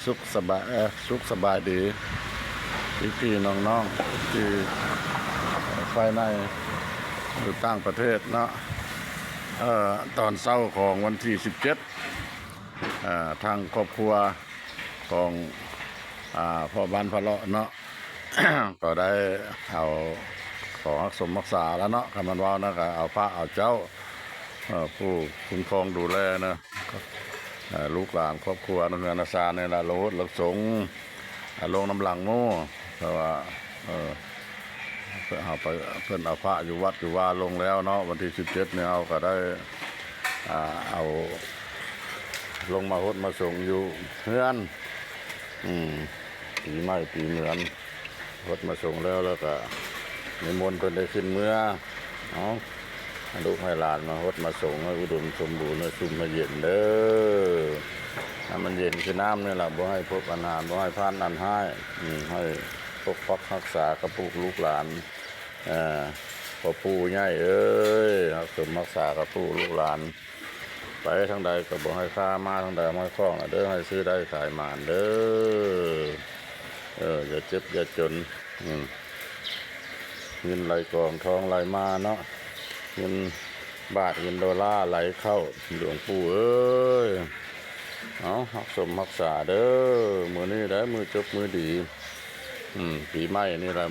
ສຸກສະບາຍ ເອີ ສຸກສະບາຍດີ ພີ່ໆນ້ອງໆ ທີ່ພາຍໃນ ຫຼືຕ່າງປະເທດເນາະ. ເອີ ຕອນເຊົ້າຂອງວັນທີສິບເຈັດ ເອີ ທາງຄອບຄົວຂອງ ອາ ພໍ່ບ້ານພະເລາະເນາະ ກໍໄດ້ເອົາຂອງຮັກສົມຮັກສາລະເນາະ ຄັນແມ່ນເວົ້ານະ ກໍເອົາພະເອົາເຈົ້າ ເອີ ຜູ້ຄຸ້ມຄອງດູແລນະ ເອີ ລູກຫຼານຄອບຄົວນຳເຮືອນນາຊານນີ້ລະ ໂລດລະສົງ ອາ ລົງນຳຫຼັງໝູ່ ເພາະວ່າ ເອີ ເພິ່ນເອົາໄປ ເພິ່ນເອົາພະຢູ່ວັດຢູ່ວາລົງແລ້ວເນາະ. ວັນທີສິບເຈັດນີ້ເຮົາກໍໄດ້ ອາ ເອົາລົງມາຫົດມາສົງຢູ່ເຮືອນ ອືມ ປີໃໝ່ປີເມືອນ ຫົດມາສົງແລ້ວ ແລ້ວກໍນິມົນເພິ່ນໄດ້ຂຶ້ນເມືອ. ເອົາ ໃຫ້ລູກໃຫ້ຫຼານມາຫົດມາສົງ ໃຫ້ອຸດົມສົມບູນ ໃຫ້ຊຸ່ມໃຫ້ເຢັນເດີ ໃຫ້ມັນເຢັນຄືນ້ຳນີ້ລະ ບໍ່ໃຫ້ພົບອັນຫານ ບໍ່ໃຫ້ຜ່ານອັນຮ້າຍ ອືມ ໃຫ້ປົກປັກຮັກສາກັບລູກ ລູກຫຼານ ເອີ ພໍ່ປູ່ໃຫຍ່ເອີຍ ຮັກສົມຮັກສາກັບລູກ ລູກຫຼານ ໄປທາງໃດກໍບໍ່ໃຫ້ຄາ ມາທາງໃດບໍ່ໃຫ້ຂ້ອງລະເດີ ໃຫ້ຊື້ໄດ້ຂາຍໝານເດີ ເອີ ຢ່າເຈັບຢ່າຈົນ ອືມ ເງິນໄຫຼກອງ ທອງໄຫຼມາເນາະ ເງິນບາດ ເງິນໂດລາໄຫຼເຂົ້າ ຫຼວງປູ່ເອີຍ. ເອົາ ຮັກສົມຮັກສາເດີ ມື້ນີ້ໄດ້ມື້ຈົບມື້ດີ ອືມ ປີໃໝ່ນີ້ລະ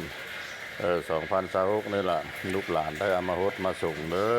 ເອີ ສອງພັນຊາວຫົກນີ້ລະ ລູກຫຼານໄດ້ເອົາມາຫົດມາສົງເດີ.